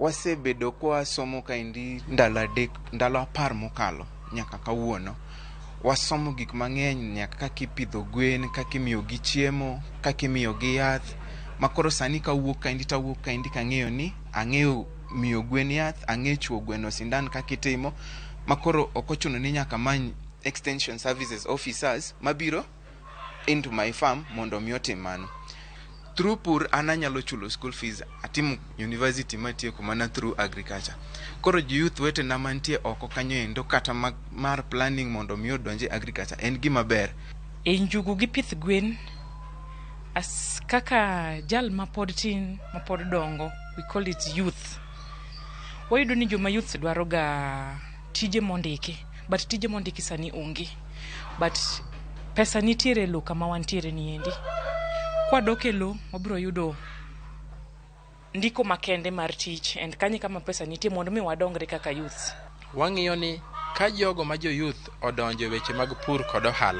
Wasebedo kwasomo kaendi ndalo 3, ndalo 10 mokalo nyaka kawuono. Wasomo gik mang'eny nyaka kaka ipidho gwen, kaka imiyogi chiemo, kaka imiyogi yath. Makoro sani kawuok kaendi tawuok kaendi kang'eyo ni ang'eyo miyo gwen yath, ang'eyo chuo gweno sindan kaka itimo. Makoro ok ochuno ni nyaka amany extension services officers mabiro into my farm mondo mi otim mano. Through pur an anyalo chulo school fees, atimo university matieko mana through agriculture. Koro jo youth wetena mantie oko kanyo endo kata mar planning mondo mi odonje agriculture en gima ber. E njugu gi pith gwen, as kaka jal mapod tin, mapod dongo, we call it youth. Wayudo ni joma youth dwaro ga tije mondiki, but tije mondiki sani onge. But pesa nitiere e lowo kama wantiere ni endi. Kwadok e lowo, wabiro yudo ndiko makende mar tich and kanyo kama pesa nitie mondo mi wadongre kaka youths. Wang'iyo ni ka jogo ma jo youth odonjo e weche mag pur kod ohala.